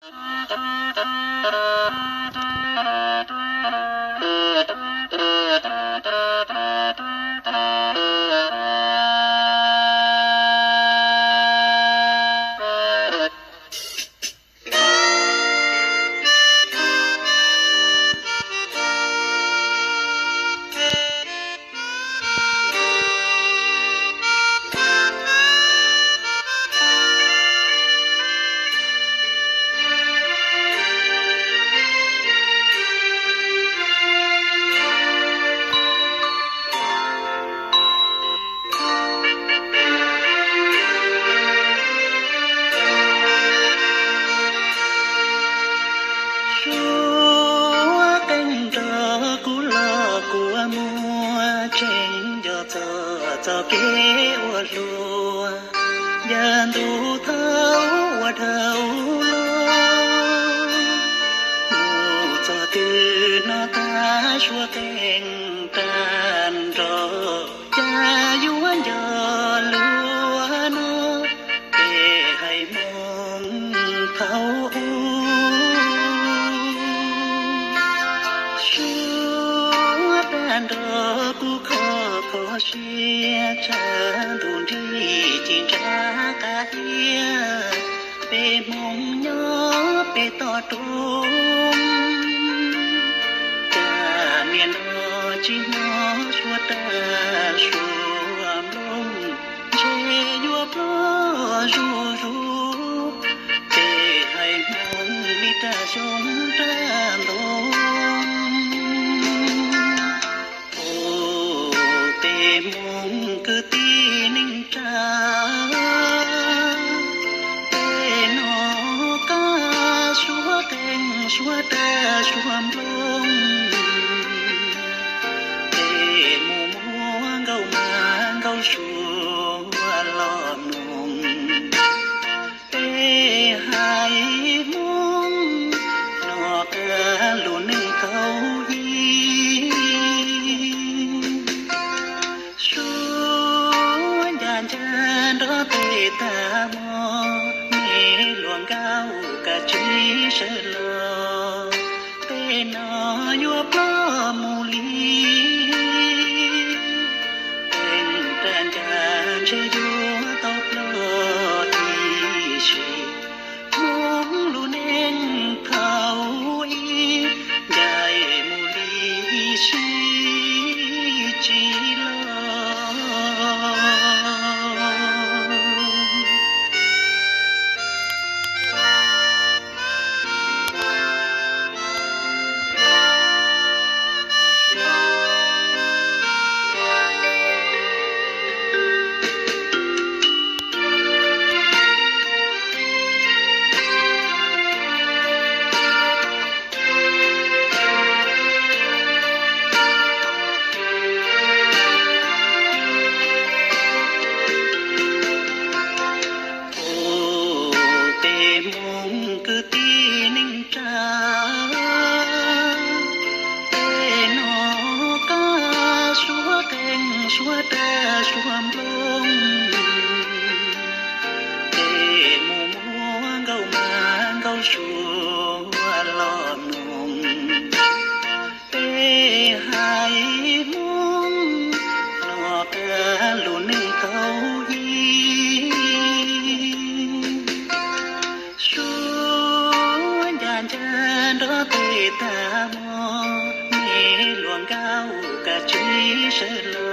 Suab qeej nrog kuv los kuv muaj tseeb, nco txog txoj kev ua hluas, yav ntuj thaum ua dhau los, mus txog twg no tag suab qeej tag nrho, cas yuav nco luag no, peb haiv Hmoob thaum ub. Suab tag nrho kuv kho kho siab, tshav ntuj nrig ci ntsa qab iab, peb Hmoob nyob peb toj roob, cas niaj no tsis hnov suab raj suab nplooj, ntshe yuav ploj zuj zus, peb haiv Hmoob li raj xyoob raj ntoo. Ua peb Hmoob kwv tij neej tsa, tej no qab suab qeej suab raj suab nplooj, peb mus muab nkauj mas nkauj suab los mloog. Peb haiv Hmoob hnov qab lus neej thaum ub, suab ncaj ncaj nrog tej tag hmo, me hluas nkauj kav tsij sawv los, tej no yuav ploj mus li. Qeej raj ncaj ntshe yuav tau ploj ib sim, Hmoob lub neej thaum ub ncaim mus li sib tsis los. Ua peb Hmoob kwv tij neej tsa, tej no qab suab qeej suab raj suab nplooj, peb mus muab nkauj mas nkauj suab los mloog. Peb haiv Hmoob hnov qab lus neej thaum ub, suab ncaj ncaj nrog tej tag hmo, me hluas nkauj kav tsij sawv los.